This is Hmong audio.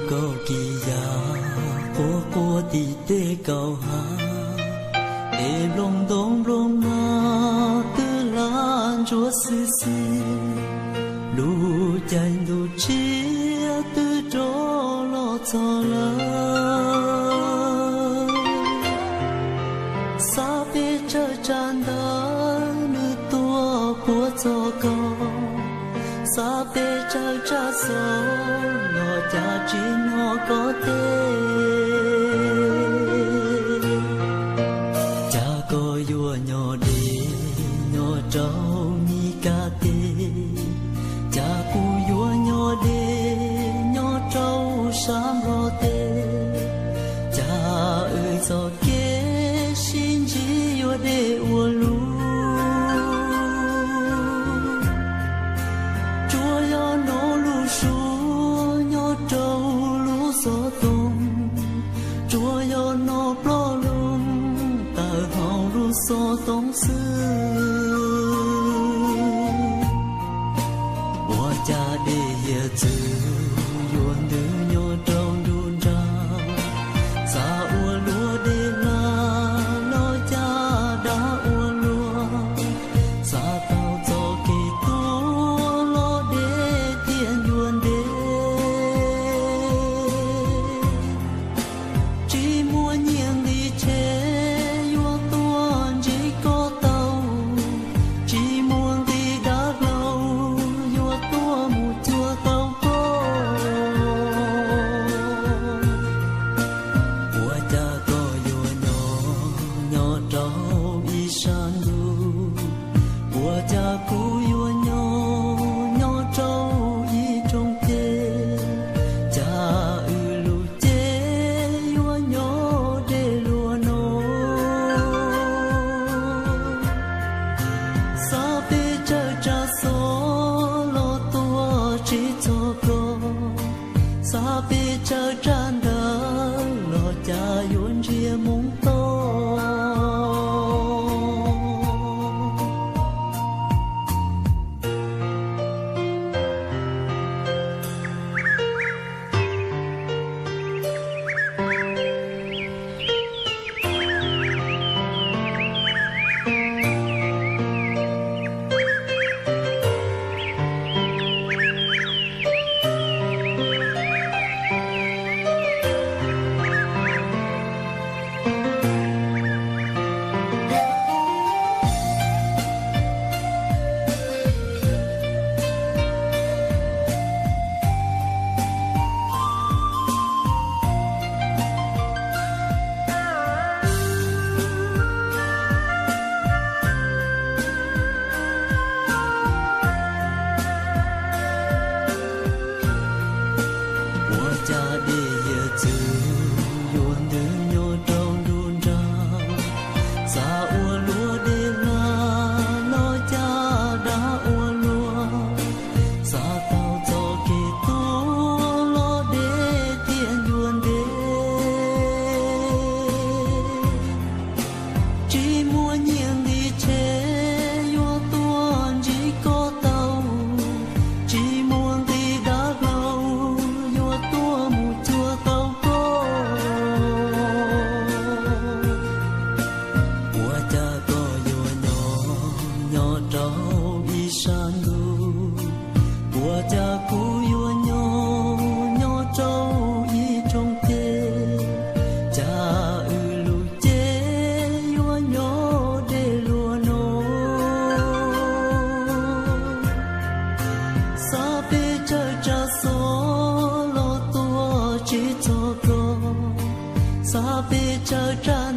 Kaum kis yas quaj quaj tim tej kaum hav, tej nplooj ntoo nplooj nag twb hlav ntsuav xwb xwb. Lub caij ntuj tshiab twb rov los txog lawm. Xav peb tsawg tsam ntawd nws tuaj puag txog ko, xav peb tsawg tsam xov los cas tsis hnov koj teb. Cas koj yuav nyob deb nyob rau Mis Kas teb, cas kuv yuav nyob deb nyob rau sab Nplog teb. Cas wb txoj kev sib ntsib yuav deb ua luaj. Tsuas yog hnov lub suab nyob rau lub xov tooj, tsuas yog hnov ploj loo tawm hauv lub xov tooj xwb. Ua cas dej hiav txwv yuav ntws nyob rau nruab nrab, xav ua luaj dej hla los cas dav ua luaj, xav tau txoj kev tuag los deb thiaj ncua ntev. Tsis muaj nyiaj nqi tsheb yuav tuaj ntsib koj tau, tsis muaj nqi dav hlau yuav tuaj mus cuag tau koj. Ua cas koj yuav nyob nyob rau ib sab ntuj, ua cas kuv yuav nyob nyob rau ib rooj ceg, cas wb lub cev yuav nyob deb luaj no. Xav peb tsawg tsam xov los tuaj tsis txog koj, xav peb tsawg tsam ntawd los cas yuav ntsiag mus tod. Ua cas dej hiav txwv yuav ntws nyob rau nruab nrab, xav ua luaj dej hla los cas dav ua luaj, xav tau txoj kev tuag los deb thiaj ncua ntev. Tsis muaj nyiaj nqi tsheb yuav tuaj ntsib koj tau, tsis muaj nqi dav hlau yuav tuaj mus cuag tau koj. Ua cas koj yuav nyob nyob rau ib sab ntuj, ua cas kuv yuav nyob nyob rau ib rooj ceg, cas wb lub cev yuav nyob deb luaj no. Xav peb tsawg tsam xov los tuaj tsis txog koj, xav peb tsawg tsam